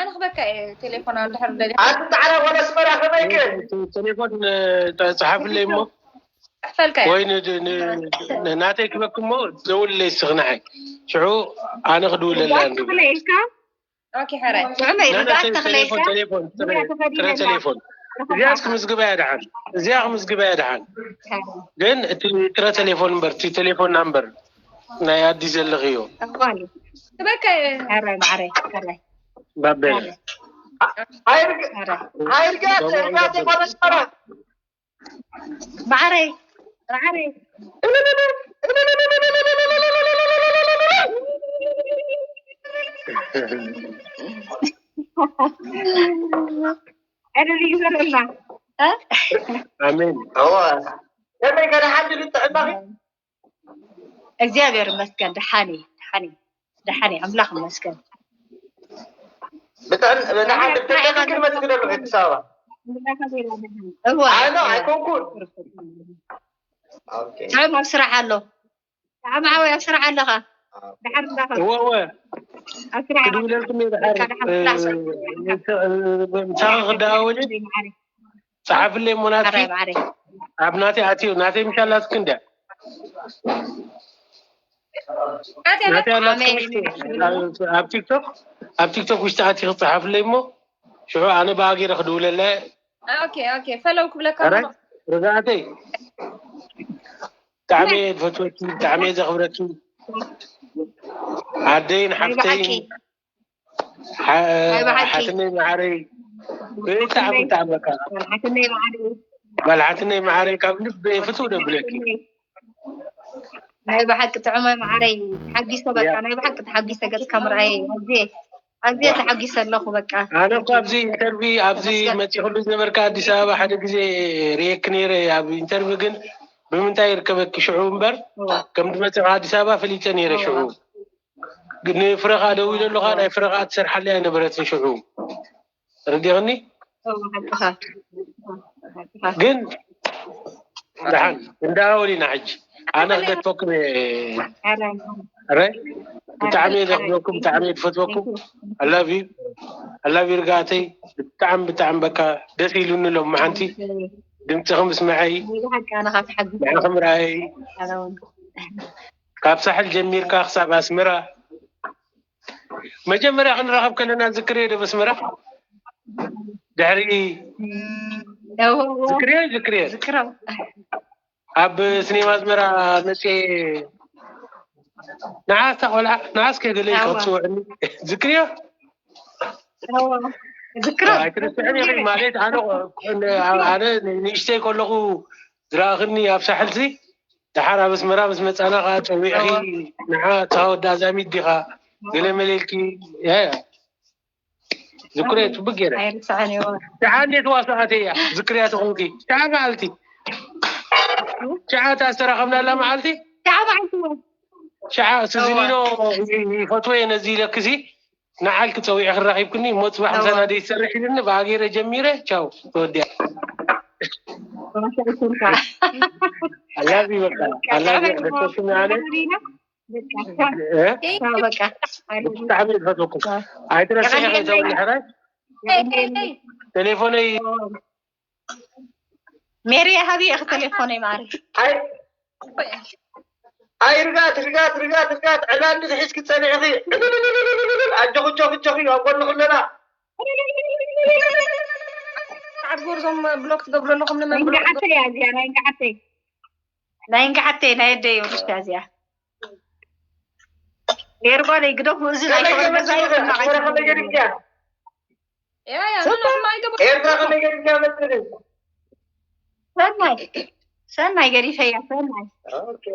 ኣነ ክበካ እየ ቴሌፎን እንድሕር ደሊኻ ኣንቲ ጻዕዳ ጓል ኣስመራ ከመይ ከ? ቴሌፎን እ፣ ጸ- ጸሓፍለይ እሞ ክሕፈልካ እየ። ወይ ን- ን- ን- ናተይ ክበክ እሞ ደውልለይ እስኺ ንዓይ ሽዑ ኣነ ክድውለላ ርግኣት እንድብል ተኽለ ኢልካ ኦኬ ሕራይ ጥዑመይ ና- ርግኣት ናተይ ተኽለ ኢልካ ቴሌፎን ቴሌፎን ዙርያ ጥረ ተኸዲነላ ቴሌፎን እዚኣስ ክምዝግባ እያ ደሓን እዚኣ ክምዝግባ እያ ደሓን ግን እቲ ጥረ ቴሌፎን እምበር እቲ ቴሌፎን ናምበር ናይ ኣዲስ ዘለኽዮ እኳሉ ክበካ እየ። ኧረ ማዕረ ኧረ ባበለ ኣይርግ- ኧረ ኣይርጋት ርጋት ጓል ኣስመራ ማዕረይ ማዕረይ ዕልል ይበለልና። እ? ኣሜን እወ ከመይ ከ ደሓን ድዩ ጥዕናኺ? እግዚኣብሔር ይመስገን ደሓን እየ፣ ደሓን እየ፣ ደሓን እየ፣ ኣምላኽ ይመስገን። ብጥዕን ብደሓን ብጥዕን ግን መጽእ ክደሉ ኣዲስ ኣበባ እወ ኣይ ነው ኣይኮንኩን ጥዑም ኣብ ስራሕ ኣሎ። ደሓን ዓወይ ኣብ ስራሕ ኣለኻ? ደሓን እንዳኻ? እወ እወ ኣብ ስራሕ ክድውለልኩም እየ ደሓር ደሓን ስራሕ ምሳኺ ክደዋወል ማዕረይ ጸሓፍለይ እሞ ናትኪ ማዕረይ ማዕረይ ኣብ ናተይ ኣትዩ ናተይ ምሻላትክ እንድያ ኣትያ ናተይ ኣላትክ ኣሜን። ምሽ ኣብ ቲክቶክ ኣብ ቲክቶክ ውሽጢ ኣትዩ ክጸሓፍለይ እሞ ሽዑ ኣነ ብኣገይረ ክድውለላ እየ። ኦኬ ኦኬ ፈለው ክብለካ ኧረ ኣለኹ። ርግኣተይ ብጣዕሚ እየ ዝፈትወኪ ብጣዕሚ እየ ዘኽብረኪ ዓደይን ሓፍተይን ናይ ብሓቂ ሓትነይ ማዓረይ ብጣዕሚ ብጣዕሚ በቃ ሓትነይ ማዓረይ ጓል ሓትነይ ማዓረይ ካብ ልበይ ፍትው ደብለኪ ናይ ብሓቂ ጥዑመ ማዓረይ ተሓጊሰ በቃ ናይ ብሓቂ ተሓጊሰ ገፅካ ምርኣየ ኣዝየ ኣዝየ ተሓጊሰ ኣለኹ በቃ ኣነ እኮ ኣብዚ ኢንተርቪ ኣብዚ መፂ ክሉ ዝነበርካ ኣዲስ ኣበባ ሓደ ግዜ ርኤክ ነይረ ኣብ ኢንተርቪ ግን ብምንታይ ይርከበኪ ሽዑ እምበር ከም ድመፅኻ ኣዲስ ኣበባ ፈሊጠ ነይረ ሽዑ ንፍረኻ ደው ኢለሉኻ ናይ ፍረኻ ትሰርሓለይ ኣይነበረትን ሽዑ ረዲኽኒ ግን ደሓን እንዳወሊና ሕጂ ኣነ ክገድፈኩም ረ ብጣዕሚ እየ ዘኽብረኩም ብጣዕሚ እየ ዝፈትወኩም ኣላቪ ኣላቪ ርጋተይ ብጣዕሚ ብጣዕሚ በቃ ደስ ኢሉኒ ሎም መሓንቲ ድምፅኺ ምስምዐይ ንዕኺ ምርኣየይ ካብ ሳሕል ጀሚርካ ክሳብ ኣስመራ መጀመርያ ክንራኸብ ከለና ዝክርዮ ዶ ኣስመራ ድሕሪ ዝክርዮ ዝክርዮ ኣብ ስኔማ ኣስመራ መፅየ ንዓስ ቆልዓ ንዓስ ከገለ ክትፅውዕኒ ዝክርዮ ዝክሮ ኣይትርስዕን ኢኺ ማለት ኣነ ኣነ ንእሽተይ ከለኹ ዝረኣኽኒ ኣብ ሳሕልሲ ደሓር ኣብ ኣስመራ ምስ መፃና ከዓ ፀዊዕኺ ንዓ ተወዳ ዛሚት ዲኻ ገለ መሌልኪ ዝክርዮ ፅቡቅ ገይረ ኣይርስዕን እዩ ሽዓ እንዴት ዋስኣተ እያ ዝክርያ ተኾንኪ ሽዓ መዓልቲ ሽዓ እታ ዝተራኸብናላ መዓልቲ ሽዓ መዓልቲ ሽዓ ስዝኒኖ ይፈትወ ነዚ ኢለክሲ ንዓልኪ ፀዊዐ ክራኺብክኒ እሞ ፅባሕ ምሳና ደይሰርሕ ኢሉኒ ብኣገይረ ጀሚረ ቻው ተወዲያ ኣላዚ በቃ ኣላዚ ደሰስኒ ኣነ ብጣዕሚ ዝፈትወኩም ኣይትረስዒ ከይተውኒ ሕራይ ቴሌፎነይ ሜሪ ሃቢ ኢኺ ቴሌፎነይ ማሪ ኣይ ርጋት ርጋት ርጋት ርጋት ዕላል ንዝሒዝኪ ጸኒዕኺ ኣጆኺ ጆኺ ጆኺ ኣብ ጎንኺ ኣለና ኣብ ጎርዞም ብሎክ ትገብሩ ኣለኹም ንመንብሮ ናይ እንግዓተይ እያ እዚኣ ናይ እንግዓተይ ናይ እንግዓተይ ናይ ኣደይ ውርሻ እዚኣ ሜሪ ጓለይ ግደፉ እዚ ናይ ፍቕሪ ገዛ እዩ ኣስመራ ከመይ ገዲፍኪያ ያ ያ ኖ ኖ ማይ ገባ ኤርትራ ከመይ ገዲፍኪያ መስሊ ሰናይ ሰናይ ገዲፈያ ሰናይ ኦኬ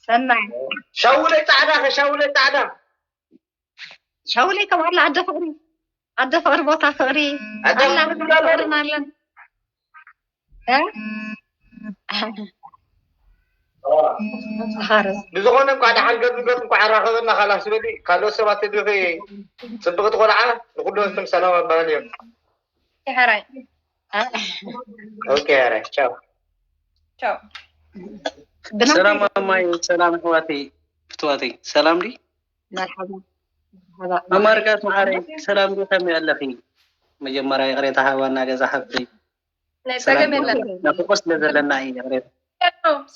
ሰናይ ሻውለይ ጻዕዳ ከ ሻውለይ ጻዕዳ ሻውለይ ከም ኣላ ኣደ ፍቕሪ ኣደ ፍቕሪ ቦታ ፍቕሪ ኣደ ኣላ ፍቕሪ ትብላለች? ፍቕርና ኣለን እ? ዝኻረ ብዝኾነ እንኳዕ ደሓን ገጽ ገጽ እንኳዕ ኣራኸበና ካላስ በሊ ካልኦት ሰባት ድኺ ጽብቕቲ ቆልዓ ንኩሎም ስም ሰላም ኣባሃል እዮም ሕራይ ኦኬ ሕራይ ቻው ቻው ሰላም ማማይ ሰላም ኣሕዋተይ ፍትዋተይ ሰላም ዲ መርሓባ ማማ ርግኣት መዓረይ፣ ሰላም ዶ፣ ከመይ ኣለኺ? መጀመርያ ይቕሬታ ሃባና ገዛ ሓፍተይ። ናይ ጸገም የለን። ናፍቆ ስለ ዘለና እዩ ይቕሬታ።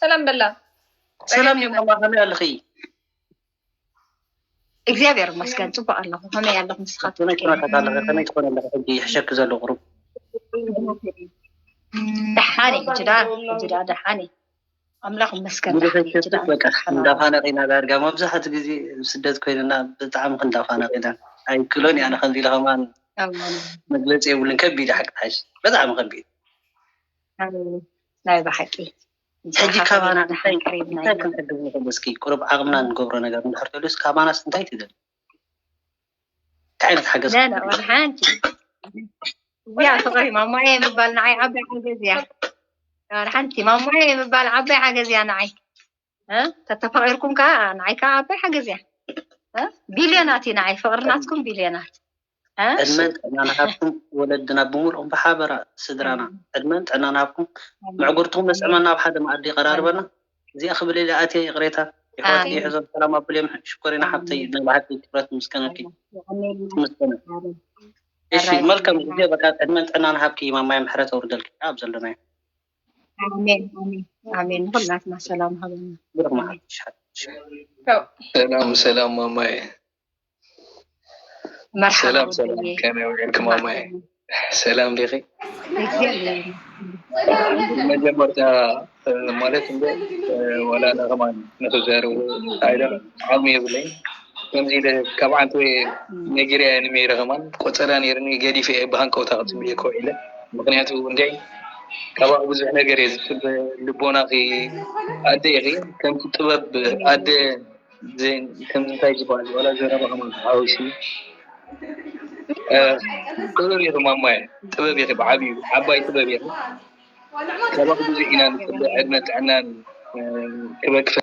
ሰላም በላ። ሰላም እዩ ማማ፣ ከመይ ኣለኺ? እግዚኣብሔር ይመስገን ጽቡቅ ኣለኹ። ከመይ ኣለኹም ንስኻትኩም? ከመይ ኩነታት ኣለኺ? ከመይ ትኾኒ ኣለኺ? ሕጂ ይሕሸኪ ዘሎ ቁሩብ። ደሓን እየ ሕጂ ደኣ፣ ሕጂ ደኣ ደሓን እየ። ኣምላኽ ይመስገን ደሓን እየ ሕጂ ደኣ። በቃ እንዳፋነቕ ኢና ዳርጋ። መብዛሕትኡ ግዜ ስደት ኮይንና ብጣዕሚ ክንዳፋነቕ ኢና። ኣይክእሎን እየ ኣነ ከምዚ ኢለ ከማን ኣዎ፣ መግለጺ የብሉን። ከቢድ እዩ ሓቂ ሓሽ። ብጣዕሚ ከቢድ። ኣዎ፣ ናይ ብሓቂ። ሕጂ ካባና እንታይ እንታይ ክንሕግዝ ንኽእል? እስኪ ቁሩብ ዓቕምና ንገብሮ ነገር እንድሕር ተልዩስ ካባናስ እንታይ ትደሊ? እንታይ ዓይነት ሓገዝ لا لا ولا حنتي يا صغير ماما يا مبال نعي عبي حاجز يا ولا حنتي ماما يا مبال عبي حاجز يا نعي ها تتفقيركم كا نعي كا عبي حاجز يا ها بليوناتي نعي فقرناتكم بليونات ها ዕድመን ጥዕናን ሃብኩም ወለድና ብምልኦም ብሓበራ ስድራና ዕድመን ጥዕናን ሃብኩም ምዕጉርትኩም ነስዕመና ኣብ ሓደ መኣዲ ይቀራርበና። እዚኣ ክብል ኢለ ኣትየ ይቕሬታ። ይሕወት ኣሜን። ይሕዞም ሰላም ኣብልዮም ሽኮሪና ሓብተይ ናይ ብሓቂ ክብረት ምስጋናኪ ምስጋና። እሺ ኣራይ። መልካም ግዜ በቃ ዕድመን ጥዕናን ሃብኪ ማማይ ምሕረት ኣውርደልኪ ኣብ ዘለናዮ ኣሜን ኣሜን ኣሜን ንኩላትና ሰላም ሃበና ብሩክ መዓልቲ። ሰላም ሰላም ማማዬ። መርሓባ ሰላም ሰላም ወደየ ከመይ ውዒልኪ ማማዬ? ሰላም ዲኺ? እግዚኣብሔር መጀመርታ ማለት እንደ ዋላ ኣነ ከማን ንክዛረቡ ኣይደ ዓቕሚ የብለይ። ከምዚ ኢለ ካብ ዓንተ ነጊረያ ንሜረ ከማን ቆፀራ ነይርኒ ገዲፈ እየ ብሃንቀውታ ክፅብየ ከውዒለ። ምክንያቱ እንታይ ካባክ ብዙሕ ነገር እየ ዝፅበ። ልቦናኺ ኣደ ኢኺ ከምቲ ጥበብ ኣደ ከምዚ እንታይ ዝበሃል ዋላ ዘረባ ከማን ሓዊሱ ጥበብ ኢኺ ማማየ ጥበብ ኢኺ ብዓብዩ ዓባይ ጥበብ ኢኺ። ካባክ ብዙሕ ኢና ንፅበ ዕድመን ጥዕናን ክበክፈ